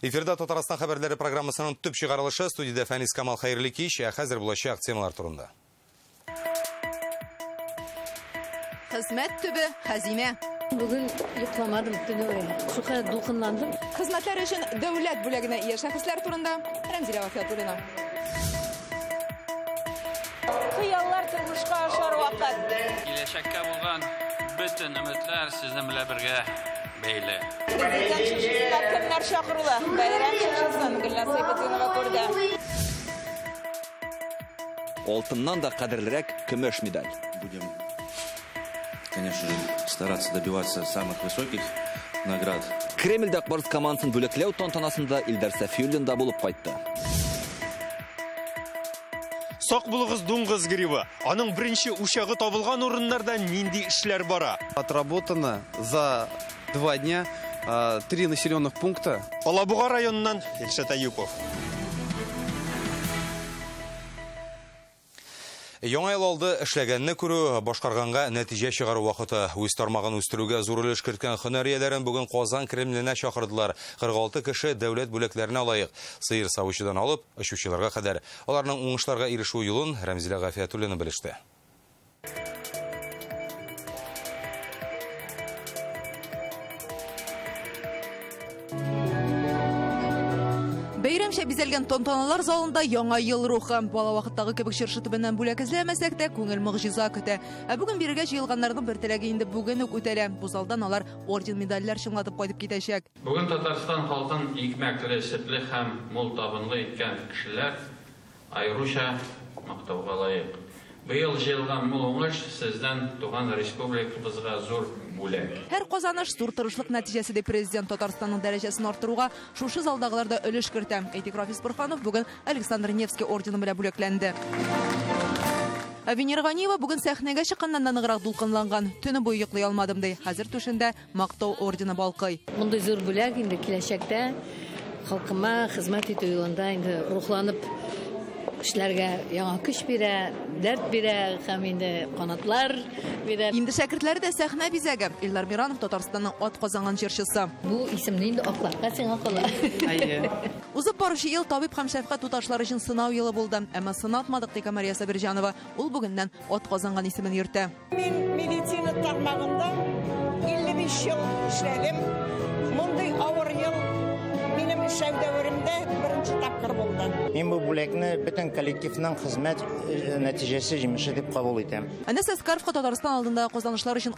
Эфирда Татарстан хәбәрләре программасының төп чыгарылышы. Студиядә Фәнис Камал, хәерле кич. Ә хәзер булачак темалар турында. Хезмәт төбе хәзинә. Бүген йокламадым төне буе. Шулкадәр дулкынландым. Хезмәтләр өчен дәүләт бүләгенә ия шәхесләр турында Рәмзилә Вафиятуллина. Хыяллар тормышка ашар вакыт. Киләчәккә булган бөтен өметләр сезнең белән бергә бәйле. Президент чыршысына кемнәр чакырулы? Бәйрәм чыршысын Гөлназ Сәйфетдинова күрде. Алтыннан да кадерлерәк көмеш медаль. Будем, конечно же, стараться добиваться самых высоких наград. Кремльдә Ак Барс командасын бүләкләү тантанасында Илдар Сафиуллин да булып кайтты. Сак булыгыз, дуңгыз гриппы. Аның беренче учагы табылган урыннарда нинди эшләр бара? Отработано за 2 дня 3 населенных пункта. Алабуга районыннан Илшат Аюпов. Яңа ел алды эшләгәнне күрү, башкарганга нәтиҗә чыгару вакыты. Үз тармагын үстерүгә зур өлеш керткән һөнәр ияләрен бүген Казан Кремленә чакырдылар. 46 кеше дәүләт бүләкләренә лаек. Сыер савучыдан алып, очучыларга кадәр. Аларның уңышларга ирешү юлын Рәмзилә Гафиятуллина белеште. Бәйрәмчә бизәлгән тантаналар залында яңа ел рухы. Бала вакыттагы кебек чыршы төбеннән бүләк эзләмәсәк тә, күңел могҗиза көтә. Ә бүген бирегә җыелганнарның бер теләге инде бүген үк үтәлә. Бу залдан алар орден медальләр чыңлатып кайтып китәчәк. Бүген Татарстан халкын икмәкле, сөтле һәм мул табынлы иткән кешеләр аеруча мактауга лаек. Быел җыелган мул уңыш сездән туган республикабызга зур бүләк. Һәр казаныш зур тырышлык нәтиҗәсе, ди президент. Татарстанның дәрәҗәсен арттыруга шушы залдагылар да өлеш кертә. Әйтик, Рафис Бурханов бүген Александр Невский ордены белән бүләкләнде. Ә Венера Ганиева бүген сәхнәгә чыкканнан да ныграк дулкынланган. Төне буе йоклый алмадым, ди. Хәзер түшендә мактау ордены балкый. Мондый зур бүләк инде киләчәктә халкыма хезмәт итү юлында инде рухланып эшләргә яңа көч бирә, дәрт бирә һәм инде канатлар бирә. Инде шәкертләре дә сәхнә бизәге. Илдар Миранов Татарстанның ат казанган җырчысы. Бу исемне инде акларга сиңа кала. Әйе. Узып баручы ел табиб һәм шәфкать туташлары өчен сынау елы булды. Әмма сынатмадык, ди Камәрия Сабирҗанова. Ул бүгеннән ат казанган исемен йөртә. Мин медицина тармагында 55 ел эшләдем. Мондый авыр ел минем эшләү дәверемдә беренче тапкыр булды. Мин бу бүләкне бөтен коллективның хезмәт нәтиҗәсе җимеше дип кабул итәм. Әнәс Әскаровка Татарстан алдындагы казанышлар өчен